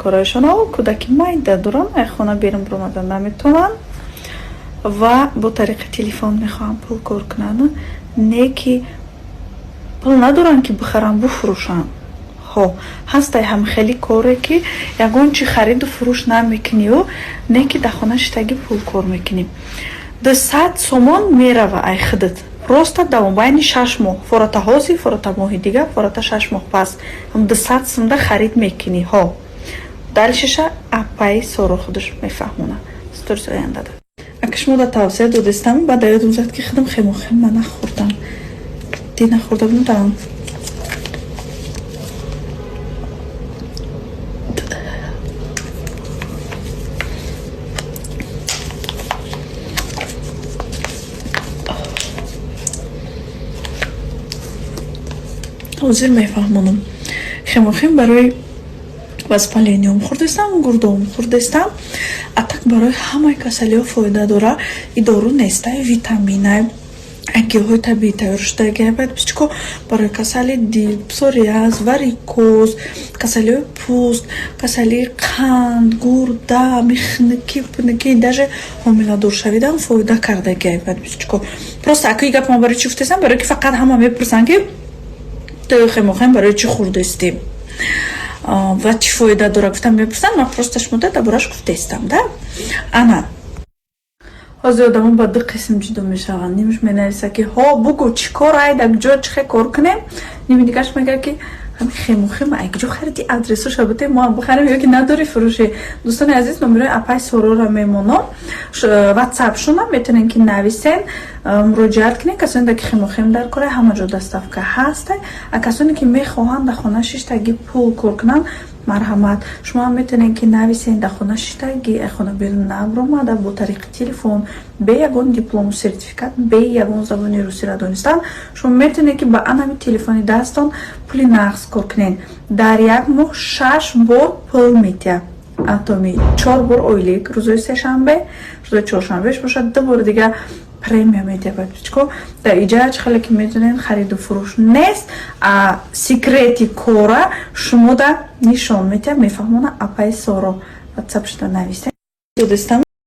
Корашона кӯдаки майда доранд, ай хона берун баромада наметавонанд ва бо тариқи телефон мехоҳанд пул кор кунанд, не ки пул надоранд, ки бихаранд, буфурӯшанд. Ҳо, ҳастай ҳамхели коре, ки ягон чи хариду фурӯш намекунию, не ки дар хона шиштагӣ пул кор мекунӣ. 200 сомон мерава ай худат просто дар мобайни 6 моҳ, фората ҳозир, фората моҳи дигар, фората 6 моҳ пас 200 сумда харид мекунӣ. Ҳо, дальше ша апаи Соро худаш мефаҳмона сторис ояндада. Ака, шумо да тавсия додистам, баъд ёдум зад, ки худам хемохем ма нахӯрдам, ди нахӯрда будам. Ҳозир мефаҳмонам. Хемохем барои воспаление ом хӯрдестам, гурдоом хӯрдестам, а так барои ҳамаи касалиҳо фоида дора. И дору нестай, витаминай, гиёҳҳои табиӣ тайёр шудагиай. Баъд барои касали дил, псориаз, варикоз, касалиҳои пӯст, касалии қанд, гурда, михники пники, даже ҳомиладоршавидан фоида кардагиай. Баъд просто ака, и гап ман барои чӣ гуфтестам? Барое ки фақат ҳама мепурсанд, ки ту хемохем барои чӣ хӯрдестӣ ва чӣ фоида дора, гуфтам, мепурсанд. Ман просто шумода дар бораш гуфтестам да. Ана ҳозир одамо ба ду қисм ҷудо мешаванд: нимаш менависа, ки ҳо, бугӯ, чӣ кор ай, дар ҷо чӣ хе кор кунем, ними дигаш мегӯяд, ки ҳами хемохем ай куҷо хариди, адресоша бите, мо ҳам бихарем, ё ки надори фурӯшӣ. Дӯстони азиз, номерои апай Сорора мемонам, ватсапшона метавонем, ки нависен, муроҷиат кунед. Касоне ки хемохем дар кора, ҳама ҷо доставка ҳаст. А касоне ки мехоҳанд дар хона шиштагӣ пул кор кунанд, марҳамат, шумо ҳам метавонед, ки нависен, дар хона шиштагӣ, ай хона берун набаромада, бо тариқи телефон, бе ягон диплому сертификат, бе ягон забони русиро донистан, шумо метавонед, ки ба анами телефони дастон пули нағз кор кунед. Дар як моҳ шаш бор пул метиҳад атоми, чор бор ойлик, рӯзои сешанбе, рӯзои чоршанбеш бошад, ду бори дигар премия медиҳад. Чико дар иҷа, чӣ хеле ки медонед, хариду фурӯш нест, а секрети кора шумода нишон медиҳад, мефаҳмона апаи Соро. Ватсап шуда нависед, додистам.